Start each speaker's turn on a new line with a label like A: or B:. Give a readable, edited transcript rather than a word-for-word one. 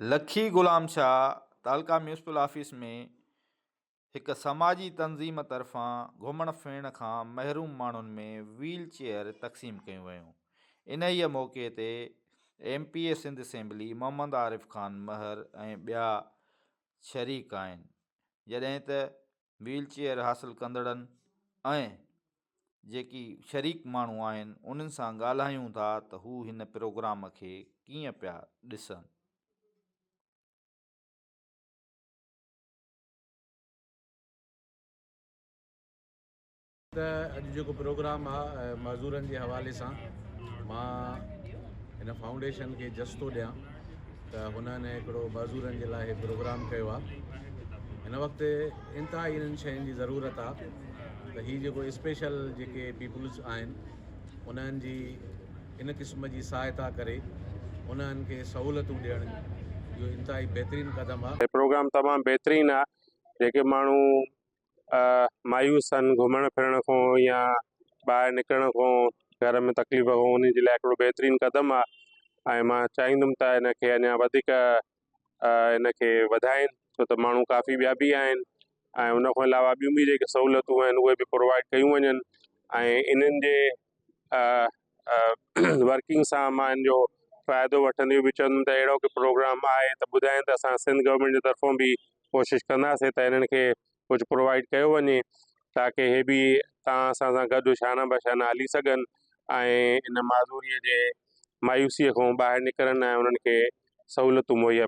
A: لکي غلام شاهه تعلقه municipal office ۾ هڪ سماجي تنظيم طرفان گهمڻ ڦرڻ کان محروم ماڻهن ۾ ويل چيئر تقسيم ڪيون ويون. انهيء موقعي تي M P A Sindh assembly Muhammad Arif Khan Mahar ۽ ٻيا شريڪ آهن. جڏهن ته ويل چيئر حاصل ڪندڙن ۽ جيڪي شريڪ ماڻهو آهن انهن سان ڳالهايون ٿا ته هو هن پروگرام کي ڪيئن پيا ڏسن.
B: ته اڄ جيڪو پروگرام آ معذورن جي حوالي سان مان هن فائونڊيشن کي جس ٿو ڏيان ته هنن هڪڙو معذورن جي لاء هي پروگرام ڪيو آ هن وقت انتهائي انهن شين جي ضرورت آ ته هي جيڪو اسپيشل جيڪي پيپلز آهن انهن جي ان قسم جي سهائتا ڪري انهن کي سهولتون ڏيڻ اهو انتهائي بهترين قدم آ.
C: هي پروگرام تمام بهترين آ جيڪي ماڻهو مايوس آهن گهمڻ ڦرڻ کان يا ٻاهر نڪرڻ کان گهر ۾ تڪليف کان انهن جي لاء هڪڙو بهترين قدم آهي ۽ مان چاهيندم ته ان کي اڃا وڌيڪ ان کي وڌائين ڇو ته ماڻهو ڪافي ٻيا به آهن ۽ ان کان علاوه ٻيون به جيڪي سهولتون آهن اهي به پرووائيڊ ڪيون وڃن ۽ انهن جي ورڪنگ سان مان ان جو فائدو وٺندي به چوندم ته اهڙو ڪو پروگرام آهي ته ٻڌائين ته اسان سنڌ گورنمينٽ جي طرفون به ڪوشش ڪنداسين ته انهن کي ڪجهه پرووائيڊ ڪيو وڃي تاڪه هي به توهان اسان سان گڏ شانه بشانه هلي سگهن ۽ ان معذوريء جي مايوسيء کان ٻاهر نڪرن ۽ انهن کي سهولتون مهيا.